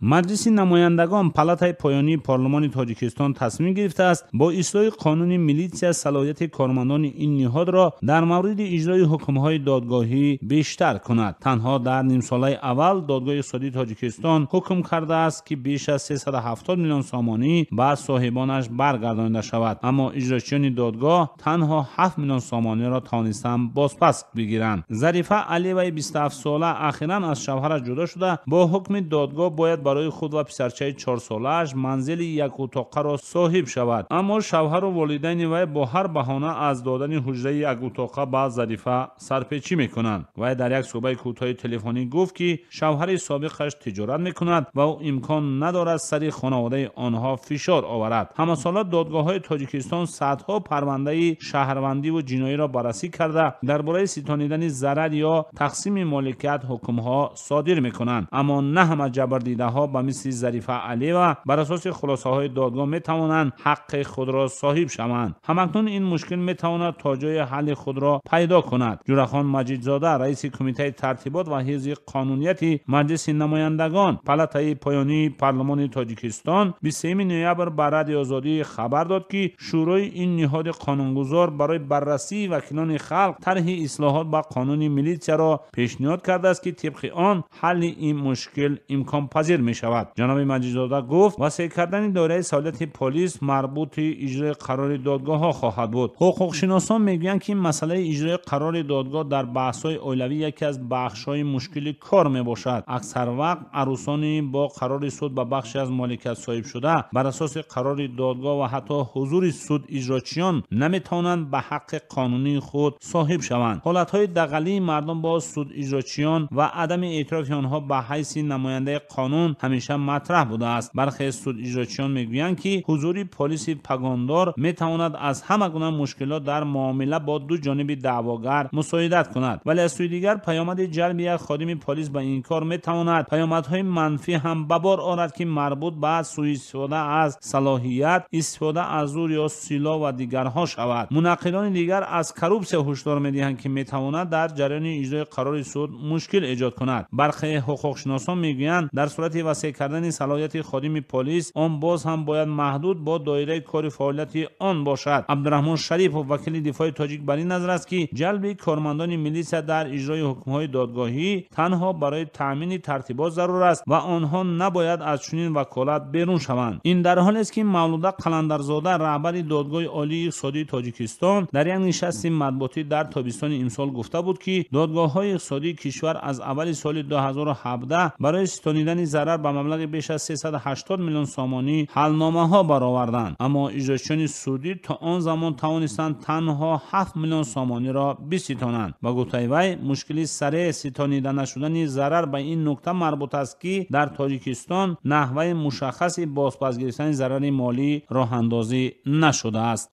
Маҷлиси намояндагон, палатаи поёнии парлумони Тоҷикистон, тасмим гирифтааст бо ислоҳи қонуни милитсия салоҳияти кормандони ин ниҳодро дар мавриди иҷрои ҳукмҳои додгоҳӣ бештар кунад. Танҳо дар нимсолаи аввал Додгоҳи иқтисодии Тоҷикистон ҳукм кардааст, ки беш аз 370 миллион сомонӣ ба соҳибонаш баргардонида шавад, аммо иҷрочиёни додгоҳ танҳо 7 миллион сомониро тавонистанд бозпас бигиранд. Зарифа Алиеваи 27 сола ахиран аз шавҳараш ҷудо шуда, бо ҳукми додгоҳ бояд барои худ ва писарчаи 4-солааш манзили якутоқаро соҳиб шавад. Аммо шавҳару волидайни вай бо ҳар баҳона аз додани ҳуҷраи якутоқа ба Зарифа сарпечӣ мекунанд. Вай дар як суҳбаи кӯтоҳи телефонӣ гуфт, ки шавҳари собиқаш тиҷорат мекунад ва ӯ имкон надорад сари хонаводаи онҳо фишор оварад. Ҳамасола додгоҳҳои Тоҷикистон садҳо парвандаи шаҳрвандиву ҷиноиро баррасӣ карда, дар бораи ситонидани зарар ё тақсими моликият ҳукмҳо содир мекунанд. Аммо на ҳама ҷабрдидаҳо ба мисли Зарифа Алиева бар асоси хулосаҳои додгоҳ метавонанд ҳаққи худро соҳиб шаванд. Ҳамакнун ин мушкил метавонад то ҷои ҳалли худро пайдо кунад. Ҷурахон Маҷидзода, раиси Кумитаи тартибот ва ҳифзи қонунияти Маҷлиси намояндагон, палатаи поёнии парлумони Тоҷикистон, 23 ноябр ба Радиои Озодӣ хабар дод, ки шӯрои ин ниҳоди қонунгузор барои баррасии вакилони халқ тарҳи ислоҳот ба қонуни милитсияро пешниҳод кардааст, ки тибқи он ҳалли ин мушкил имконпазир мешавад. Ҷаноби Маҷидзода гуфт, васеъ кардани доираи салоҳияти полис марбути иҷрои қарори додгоҳҳо хоҳад буд. Ҳуқуқшиносон мегӯянд, ки масъалаи иҷрои қарори додгоҳ дар баҳсҳои оилавӣ яке аз бахшҳои мушкили кор мебошад. Аксар вақт арӯсони бо қарори суд ба бахше аз моликият соҳиб шуда, бар асоси қарори додгоҳ ва ҳатто ҳузури суд иҷрочиён наметавонанд ба ҳаққи қонунии худ соҳиб шаванд. Ҳолатҳои дағалии мардум бо судиҷрочиён ва адами эътирофи онҳо ба ҳайси намояндаи қонун ҳамеша матраҳ будааст. Бархе судиҷрочиён мегӯянд, ки ҳузури полиси пагондор метавонад аз ҳама гуна мушкилот дар муомила бо ду ҷониби даъвогар мусоидат кунад, вале аз сӯи дигар паёмади ҷалби як ходими полис ба ин кор метавонад паёмадҳои манфӣ ҳам ба бор орад, ки марбут ба сӯистифода аз салоҳият, истифода аз зур ё силоҳ ва дигарҳо шавад. Мунаққидони дигар аз коррупсия ҳушдор медиҳанд, ки метавонад дар ҷараёни иҷрои қарори суд мушкил эҷод кунад. Бархе ҳуқуқшиносон мегӯянд, дар сурати васеъ кардани салоҳияти ходими полис он боз ҳам бояд маҳдуд бо доираи кори фаъолияти он бошад. Абдураҳмон Шарипов, вакили дифои тоҷик, бар ин назар аст, ки ҷалби кормандони милитсия дар иҷрои ҳукмҳои додгоҳӣ танҳо барои таъмини тартибот зарур аст ва онҳо набояд аз чунин ваколат берун шаванд. Ин дар ҳолест, ки Мавлуда Қаландарзода, раҳбари Додгоҳи Олии иқтисодии Тоҷикистон, дар як нишасти матбуотӣ дар тобистони имсол гуфта буд, ки додгоҳҳои иқтисодии кишвар аз аввали соли 2017 барои ситонидани зарар ба маблағи беш аз 380 миллион сомонӣ ҳалномаҳо бароварданд, аммо иҷрочиёни судӣ то он замон тавонистанд танҳо 7 миллион сомониро биситонанд. Ба гуфтаи вай, мушкили сареъ ситонида нашудани зарар ба ин нукта марбут аст, ки дар Тоҷикистон наҳваи мушаххаси бозпас гирифтани зарари молӣ роҳандозӣ нашудааст.